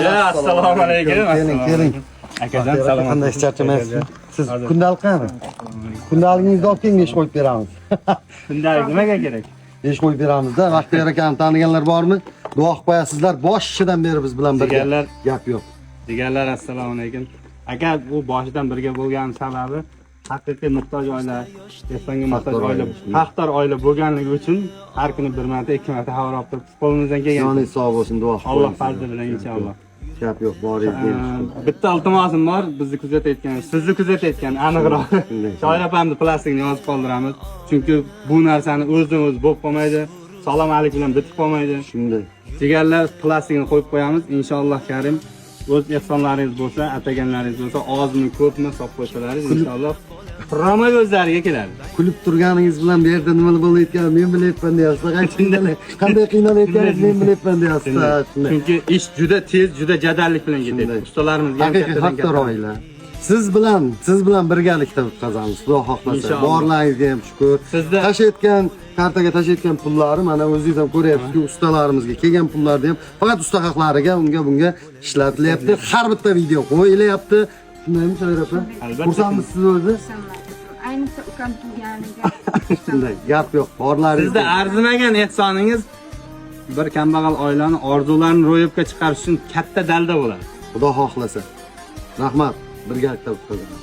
Ya, assalomu alaykum. Keling, keling. Akajon, salom. Qanday, charchamaysiz? Siz kundalik qani? Kundaligingizni olib keling, ish qo'yib beramiz. Kundalik nimaga kerak? Ish qo'yib beramizda. Baxtiyor akani taniganlar bormi? Duo qilib qo'yasizlar. Boshidan beri biz bilan birga. Jigarlar. Gap yo'q. Jigarlar, assalomu alaykum. Aka, bu boshidan birga bo'lgani sababi haqiqiy muhtoj oila, ehsonga muhtoj Haqdor oila, oila. Haqdor oila bo'lganligi uchun har kuni bir marta, ikki marta xabar olib turib, qo'limizdan kelgan. Joningiz sog' bo'lsin, duo qilib Alloh qo'ying. fazli bilan, inshaalloh. Gap yo'q, boringizga shukur. Bitta iltimosim bor, bizni kuzatayotgan, sizni kuzatayotgan aniqroq. Shunday. Shoir opamni plastikni yozib qoldiramiz. Chunki bu narsani o'zidan o'zi bo'lib qolmaydi. Salom alik bilan bitib qolmaydi. Shunday. Jigarlar, plastikni qo'yib qo'yamiz. Inshaalloh karim, o'z ehsonlaringiz bo'lsa, ataganlaringiz bo'lsa, ozmi, ko'pmi solib qo'ysalaringiz, inshaalloh Roma o'zlariga keladi. Kulib turganingiz bilan bu yerda nima bo'layotganini men bilyapman deyapsiz. Qanday qiynalayotganingizni men bilyapman deyapsiz. Ha, shunday. Chunki ish juda tez, juda jadallik bilan ketadi. Shunday. Ustalarimizga ham Haqiqiy kattadan haqdor katta. oila. Siz bilan birgalikda o'tkazamiz. Xudo xohlasa. Inshaalloh. Borlaringizga ham shukur. Sizda- Tashlayotgan kartaga tashlayotgan pullari mana o'zingiz ham ko'ryapsizki, ustalarimizga kelgan pullarni ham faqat usta haqlariga, unga bunga ishlatilyapti. Har bitta video qo'yilyapti. Shundaymi, Shoir opa? Albatta. Xursandmisiz o'zi? Ayniqsa ukam tug'ganiga. Shunday, gap yo'q. Borlaringiz. Sizda arzimagan ehsoningiz bir kambag'al oilani orzularini ro'yobga chiqarish uchun katta dalda bo'ladi. Xudo xohlasa. Rahmat. Birgalikda o'tkazamiz.